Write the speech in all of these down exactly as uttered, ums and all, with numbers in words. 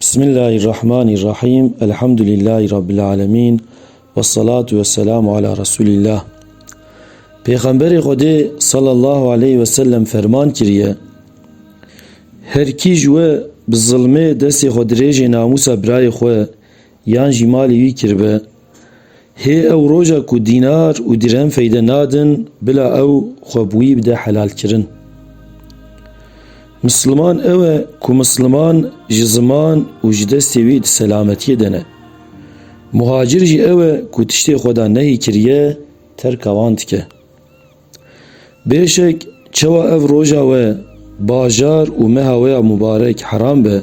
Bismillahirrahmanirrahim. Elhamdülillahi Rabbil alemin. Ve salatu ve selamu ala Resulillah. Pêxemberê Xwedê sallallahu aleyhi ve sellem ferman kiriye, her kî ji we bi zilmê destê xwe dirêjê namûsa birayê xwe yan jî malê wî kiribe, hê ew roja ku dînar û dirhem feyde nadin, bila ew xwe bi wî bide helalkirin. Misliman ew e ku misliman ji ziman û ji destê wî di selametiyê de ne. Muhacir jî ew e ku tiştê xwe da nehî kiriye, terka wan dike. Bêşek, çawa ev roja we, bajar û meha we ya mubarek heram be,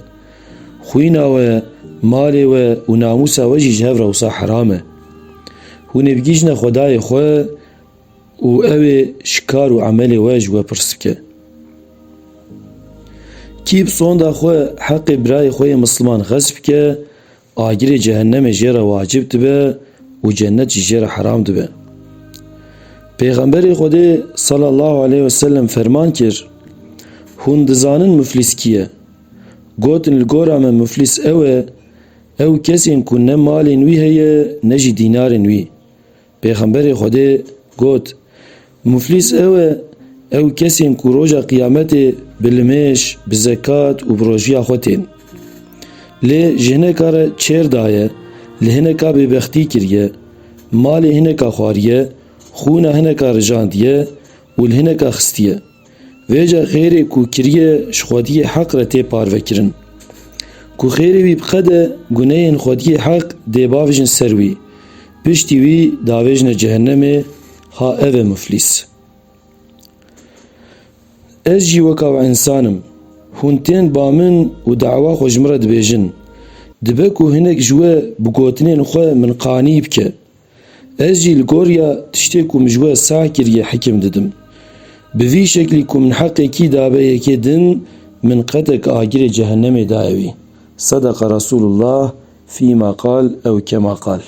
xwîna we, malê we û namûsa we jî ji hev re wisa heram e. Hûn ê bigihîjine Xwedayê xwe û ew ê ji kar û emelê we ji we pirs bike. Kî bi sonda xwe heqê birayê xwe yê misliman xesp bike, agirê cehennemê jê re wacib dibe û cennet jî jê re heram dibe. Pêxemberê Xwedê sallallahu aleyhi ve sellem ferman kir, Hûn dizanin muflîs kî ye? Gotin, Li gora me muflîs ew e, ew kesên ku ne malên wî heye ne jî dînarên wî. Pêxemberê Xwedê got, Muflîs ew e, ew kesên ku roja qiyametê bi limêj, bi zekat û bi rojiya xwe tên. Lê ji hineka re çêr daye, li hineka bêbextî kiriye, malê hineka xwariye, xûna hineka rijandiye û li hineka xistiye. Vêca xêrê ku kiriye ji xwediyê heq re tê parvekirin. Ku xêrê wî biqede, guneyên xwediyê heq dê bavêjin ser wî. Piştî wî davêjine cehennemê, ha ev e muflîs. Ez jî weka we însan im. Hûn tên ba min û dawa xwe ji min re dibêjin. Dibe ku hinek ji we bi gotinên xwe min qanî bike. Ez jî li goriya tiştê ku min ji we sah kiriye hikim didim. Bi vî şeklî ku min heqê kî dabe yekê din, min qetek agirê cehennemê daye wî. Sedeqa Resulullah fîma qal ew kema qal.